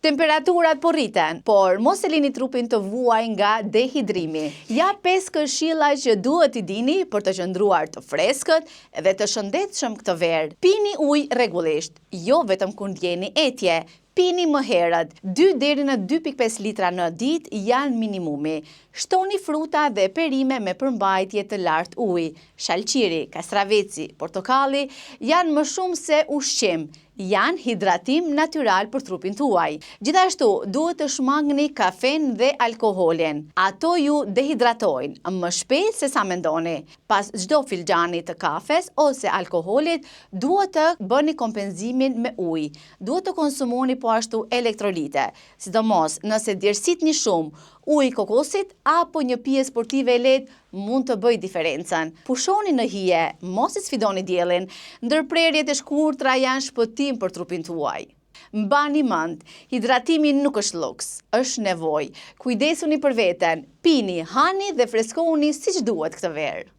Temperaturat po rriten, por mos e lini trupin të vuajë nga dehidrimi. Ja 5 këshilla që duhet t'i dini për të qëndruar të freskët dhe të shëndetshëm këtë verë. Pini ujë rregullisht, jo vetëm kur ndjeni etje. Pini më herët, 2 deri në 2.5 litra në ditë janë minimumi. Shtoni fruta dhe perime me përmbajtje të lartë uji. Shalqiri, kastraveci, portokalli janë më shumë se ushqim, janë hidratim natyral për trupin tuaj. Gjithashtu, duhet të shmangni kafen dhe alkoholin. Ato ju dehidratojnë më shpejt se sa mendoni. Pas çdo filxhani të kafes ose alkoholit, duhet të bëni kompenzimin me ujë. Duhet të konsumoni po ashtu elektrolite. Sidomos nëse djersitni shumë, uji i kokosit apo një pije sportive e lehtë mund të bëjë diferencën. Pushoni në hije, mos e sfidoni diellin. Ndërprerjet e shkurtra janë shpëtim për trupin tuaj. Mbani mend, hidratimi nuk është luks, është nevojë. Kujdesuni për veten, pini, hani dhe freskohuni siç duhet këtë verë.